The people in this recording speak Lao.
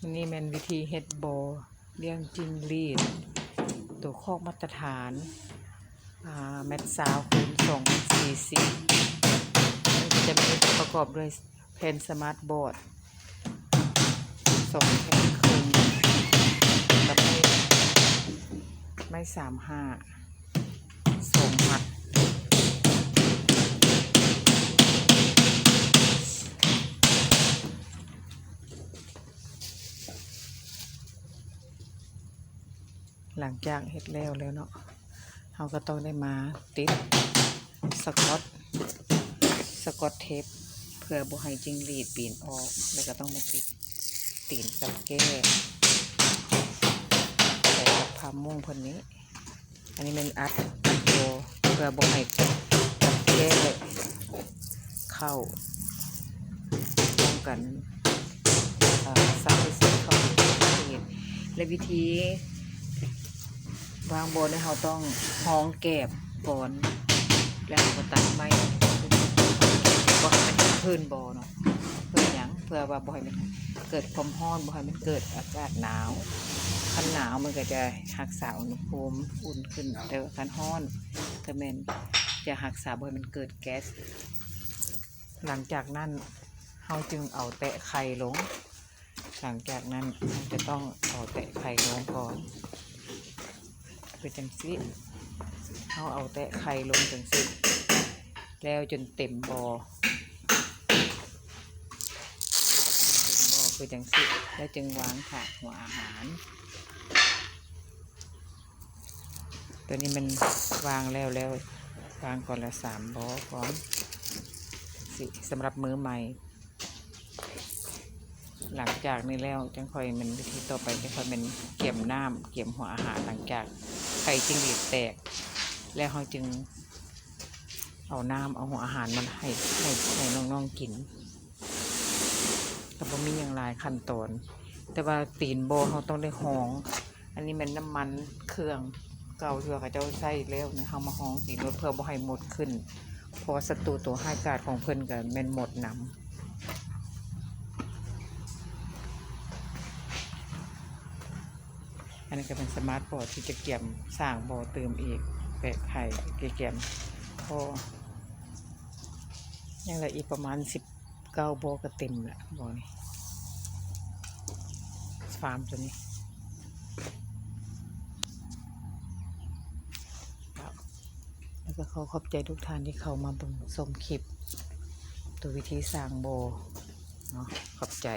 ນີ້ແມ່ນວິທີເຮັດບໍ່ລ້ຽງຈິ້ງຫຼີດ ໂຕຄອກມາດຕະຖານ ອາ ແມັດຊາວຄູນສອງພັນສີ່ສິບ ມັນກໍຈະມີປະກອບດ້ວຍແຜ່ນສະມາດບອດສອງແຜ່ນເຄິ່ງ ກັບໄມ້ ໄມ້ສາມຫ້າ ສອງມັດ. ຫຼັງຈາກເຮັດແລ້ວແລ້ວເນາະ ເຮົາກໍຕ້ອງໄດ້ມາຕິດສະກອດ ສະກອດເທບ ເພື່ອບໍ່ໃຫ້ຈິ້ງຫຼີດປີນອອກ ແລ້ວກໍຕ້ອງມາຕິດຕີນກັບແກ້ ໃສ່ກັບຜ້າມຸ້ງເພິ່ນນີ້. ອັນນີ້ແມ່ນອັດ ອັດໂຕ ເພື່ອບໍ່ໃຫ້ກັບແກ້ເຂົ້າ ປ້ອງກັນ ເອີ ສັດທີ່ຊິເຂົ້າໄປກິນ ແລະ ວິທີວາງບໍ່ນີ້ ເຮົາຕ້ອງຮອງແກບກ່ອນ ແລ້ວເຮົາກໍຕັດໄມ້ ບໍ່ໃຫ້ມັນເປັນພື້ນບໍ່ເນາະ. ເພື່ອຫຍັງ? ເພື່ອວ່າບໍ່ໃຫ້ມັນເກີດຄວາມຮ້ອນ ບໍ່ໃຫ້ມັນເກີດອາກາດໜາວ ຄັນໜາວມັນກໍຈະຮັກສາອຸນຫະພູມອຸ່ນຂຶ້ນ ແຕ່ວ່າຄັນຮ້ອນກໍແມ່ນຈະຮັກສາບໍ່ໃຫ້ມັນເກີດແກັສ. ຫຼັງຈາກນັ້ນເຮົາຈຶ່ງເອົາແຕະໄຂ່ລົງ ຫຼັງຈາກນັ້ນເຮົາຈະຕ້ອງເອົາແຕະໄຂ່ລົງກ່ອນ ຄືຈັ່ງຊີ້ ເຮົາເອົາແຕະໄຂ່ລົງຈັ່ງຊີ້ ແລ້ວຈົນເຕັມບໍ່ ເຕັມບໍ່ຄືຈັ່ງຊີ້ ແລ້ວຈຶ່ງວາງຖາດຫົວອາຫານ. ຕົວນີ້ມັນວາງແລ້ວ ແລ້ວວາງກ່ອນລະສາມບໍ່ກ່ອນ ຊິ ສຳລັບມື້ໃໝ່. ຫຼັງຈາກນີ້ແລ້ວຈັ່ງຄ່ອຍແມ່ນ ວິທີຕໍ່ໄປຈັ່ງຄ່ອຍແມ່ນກຽມນ້ຳ ກຽມຫົວອາຫານ. ຫຼັງຈາກໄຂ່ຈິ້ງຫຼີດແຕກແລ້ວ ເຮົາຈຶ່ງເອົານ້ຳ ເອົາຫົວອາຫານມາໃຫ້ ໃຫ້ ໃຫ້ນ້ອງໆກິນ. ກໍບໍ່ມີຫຍັງຫຼາຍຂັ້ນຕອນ ແຕ່ວ່າຕີນບໍ່ເຮົາຕ້ອງໄດ້ຮອງ. ອັນນີ້ແມ່ນນ້ຳມັນເຄື່ອງເກົ່າທີ່ວ່າເຂົາເຈົ້າໃຊ້ແລ້ວນະ ເຮົາມາຮອງຕີນລົດ ເພື່ອບໍ່ໃຫ້ມົດຂຶ້ນ ເພາະວ່າສັດຕູໂຕຮ້າຍກາດຂອງເພິ່ນກໍແມ່ນມົດນຳ. ອັນນີ້ກໍເປັນສະມາດບອດທີ່ຈະກຽມສ້າງບໍ່ຕື່ມອີກ ແປະໄຂ່ ກຽມພໍ ຍັງເຫຼືອອີກປະມານສິບເກົ້າບໍ່ກໍເຕັມລະ ບໍ່ນີ້ ຟາມຕົວນີ້. ແລ້ວກໍຂໍຂອບໃຈທຸກທ່ານທີ່ເຂົ້າມາເບິ່ງຊົມຄລິບ ໂຕວິທີສ້າງບໍ່ເນາະ. ຂອບໃຈ.